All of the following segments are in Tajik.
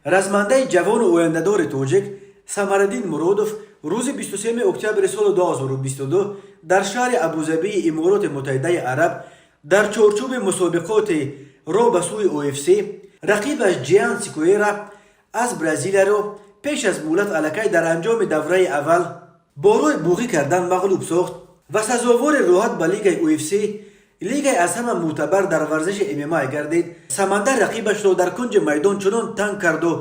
Размандаи ҷавону ояндадори тоҷик Самариддин Муродов рӯзи 23 октябри соли 2022 дар шаҳри Абузабии Имороти Муттаҳидаи Араб дар чорчӯби мусобиқоти роҳ ба сӯи UFC рақибаш Ҷиан Сикуэра аз Бразилияро пеш аз муҳлат, аллакай дар анҷоми давраи аввал, бо роҳи буғӣ кардан мағлуб сохт ва сазовори роҳат ба лигаи UFC, лигаи аз ҳама мӯътабар дар варзиши ММА, гардид. Самандар рақибашро дар кунҷи майдон чунон танг карду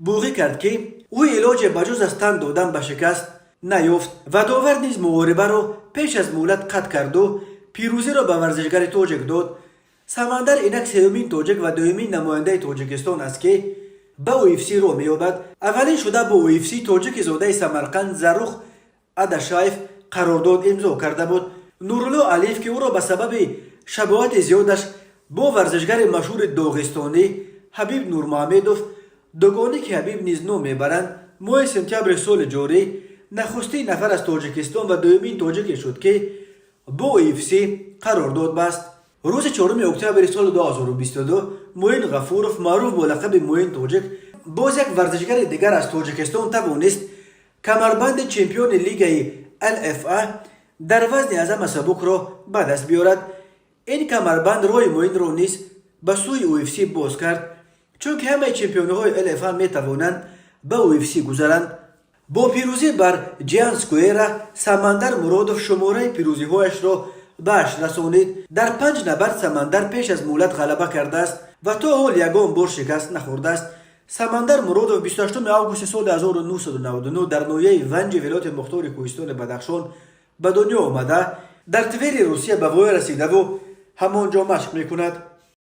буғӣ кард, ки ӯ илоҷе ба ҷуз аз тан додан ба шикаст наёфт ва довар низ муҳорибаро пеш аз муҳлат қатъ карду пирӯзиро ба варзишгари тоҷик дод. Самандар инак сеюмин тоҷик ва дуюмин намояндаи Тоҷикистон аст, ки ба UFC роҳ меёбад. Аввалин шуда бо UFC тоҷики зодаи Самарқанд Зарух Адашаев қарордод имзо карда буд. Нурулло Алиев, ки ӯро ба сабаби шабоҳати зиёдаш бо варзишгари машҳури доғистонӣ Ҳабиб Нурмуҳамедов, Дугоники Ҳабиб низ ном мебаранд, моҳи сентябри соли ҷорӣ нахустин нафар аз Тоҷикистон ва дуюмин тоҷике шуд, ки бо UFC қарордод баст. Рӯзи 4 октябри соли 2022 Муин Ғафуров, маъруф бо лақаби Муин Тоҷик, боз як варзишгари дигар аз Тоҷикистон, тавонист камарбанди чемпиони лигаи LFA дар вазни аз ҳама сабукро ба даст биёрад. Ин камарбанд роҳи Муинро низ ба сӯи UFC боз кард, чунки ҳамаи чемпионҳои LFA метавонанд ба UFC гузаранд. Бо пирӯзӣ бар Ҷиан Скуэра Самандар Муродов шумораи пирӯзиҳояшро ба ҳашт расонид. Дар панҷ набард Самандар пеш аз муҳлат ғалаба кардааст ва то ҳол ягон бор шикаст нахӯрдааст. Самандар Муродов 28 августи соли 1999 дар ноҳияи Ванҷи вилояти мухтори Кӯҳистони Бадахшон ба дунё омада, дар Твери Русия ба воя расидаву ҳамон ҷо машқ мекунад.